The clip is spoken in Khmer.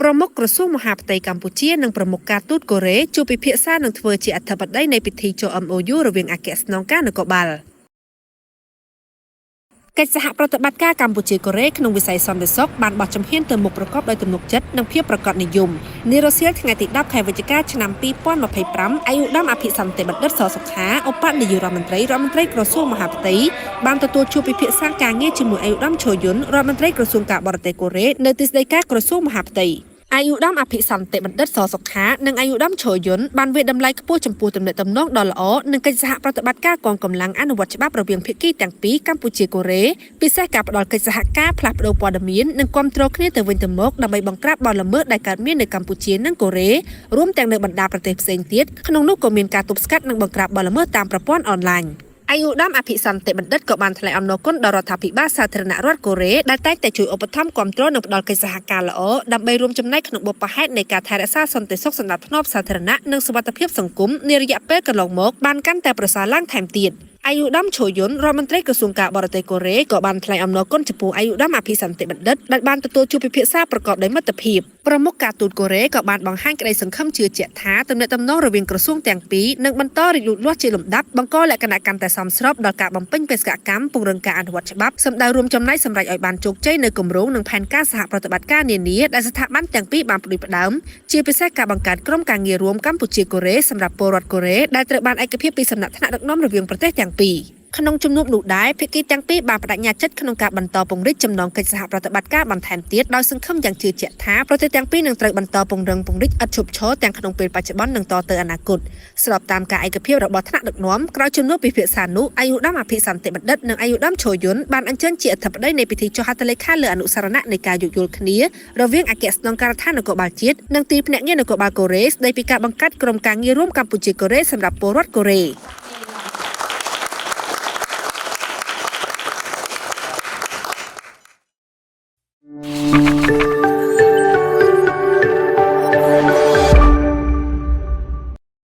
ប្រមុខក្រសួងមហាផ្ទៃកម្ពុជានិងប្រមុខការទូតកូរ៉េជួបពិភាក្សានិងធ្វើជាអធិបតីនៃពិធីចុះ MOU រវាងអគ្គស្នងការនគរបាល។ កិច្ចសហប្រតិបត្តិការកម្ពុជាកូរ៉េក្នុងវិស័យសន្តិសុខបានបោះជំហានទៅមុខប្រកបដោយទំនុកចិត្តនិងភាពប្រាកដនិយម។នារសៀលថ្ងៃទី10ខែវិច្ឆិកាឆ្នាំ2025ឯកឧត្តមអភិសន្តិបណ្ឌិតសសុខាឧបនាយករដ្ឋមន្ត្រីរដ្ឋមន្ត្រីក្រសួងមហាផ្ទៃបានទទួលជួបពិភាក្សាការងារជាមួយឯកឧត្តមឈូយុនរដ្ឋមន្ត្រីក្រសួងការបរទេសកូរ៉េនៅទីស្តីការក្រសួងមហាផ្ទៃ។ ឯកឧត្តមអភិសន្តិបណ្ឌិតសសុខានិងឯកឧត្តមឈូយុនបានវាយតម្លៃខ្ពស់ចំពោះទំនាក់ទំនងដ៏ល្អនិងកិច្ចសហប្រតិបត្តិការកងកម្លាំងអនុវត្តច្បាប់រវាងភាគីទាំងពីរកម្ពុជាកូរ៉េពិសេសការផ្ដល់កិច្ចសហការផ្លាស់ប្តូរព័ត៌មាននិងគាំទ្រគ្នាទៅវិញទៅមកដើម្បីបង្ក្រាបបទល្មើសដែលកើតមាននៅកម្ពុជានិងកូរ៉េរួមទាំងនៅបណ្ដាប្រទេសផ្សេងទៀតក្នុងនោះក៏មានការទប់ស្កាត់និងបង្ក្រាបបទល្មើសតាមប្រព័ន្ធអនឡាញ។ ឯកឧត្តមអភិសន្តិបណ្ឌិតក៏បានថ្លែងអំណរគុណដល់រដ្ឋាភិបាលសាធារណរដ្ឋកូរ៉េដែលតែងតែជួយឧបត្ថម្ភគាំទ្រនិងផ្ដល់កិច្ចសហការល្អដើម្បីរួមចំណែកក្នុងបុព្វហេតុនៃការថែរក្សាសន្តិសុខសណ្ដាប់ធ្នាប់សាធារណៈនិងសុវត្ថិភាពសង្គមនារយៈពេលកន្លងមកបានកាន់តែប្រសើរឡើងថែមទៀត។ ឯកឧត្តមឈូយុនរដ្ឋមន្ត្រីក្រសួងការបរទេសកូរ៉េក៏បានថ្លែងអំណរគុណចំពោះឯកឧត្តមអភិសន្តិបណ្ឌិតដែលបានទទួលជួបពិភាក្សាប្រកបដោយមិត្តភាព។ ប្រមុខការទូតកូរ៉េក៏បានបង្ហាញក្តីសង្ឃឹមជឿជាក់ថាទំនាក់ទំនងរវាងក្រសួងទាំងពីរនឹងបន្តរីកលូតលាស់ជាលំដាប់បង្កលក្ខណៈកាន់តែសមស្របដល់ការបំពេញបេសកកម្មពង្រឹងការអនុវត្តច្បាប់សម្ដៅរួមចំណែកសម្រេចឲ្យបានជោគជ័យនៅគម្រោងនិងផែនការសហប្រតិបត្តិការនានាដែលស្ថាប័នទាំងពីរបានផ្ដួចផ្ដើមជាពិសេសការបង្កើតក្រុមការងាររួមកម្ពុជាកូរ៉េសម្រាប់ពលរដ្ឋកូរ៉េដែលត្រូវបានឯកភាពពីសំណាក់ថ្នាក់ដឹកនាំរវាងប្រទេសទាំងពីរ។ ក្នុងជំនួបនោះដែរភាគីទាំងពីរបានប្តេជ្ញាចិត្តក្នុងការបន្តពង្រីកចំណងកិច្ចសហប្រតិបត្តិការបន្ថែមទៀតដោយសង្ឃឹមយ៉ាងជឿជាក់ថាប្រទេសទាំងពីរនឹងត្រូវបន្តពង្រឹងពង្រីកឥតឈប់ឈរទាំងក្នុងពេលបច្ចុប្បន្ននិងតទៅអនាគតស្របតាមការឯកភាពរបស់ថ្នាក់ដឹកនាំក្រោយជំនួបពិភាក្សានោះឯកឧត្តមអភិសន្តិបណ្ឌិតនិងឯកឧត្តមឈូយុនបានអញ្ជើញជាអធិបតីនៃពិធីចុះហត្ថលេខាលើអនុស្សរណៈនៃការយោគយល់គ្នារវាងអគ្គស្នងការដ្ឋាននគរបាលជាតិនិងទីភ្នាក់ងារនគរបាលកូរ៉េស្ដីពីការបង្កើតក្រុមការងាររួមកម្ពុជាកូរ៉េសម្រាប់ពលរដ្ឋកូរ៉េ។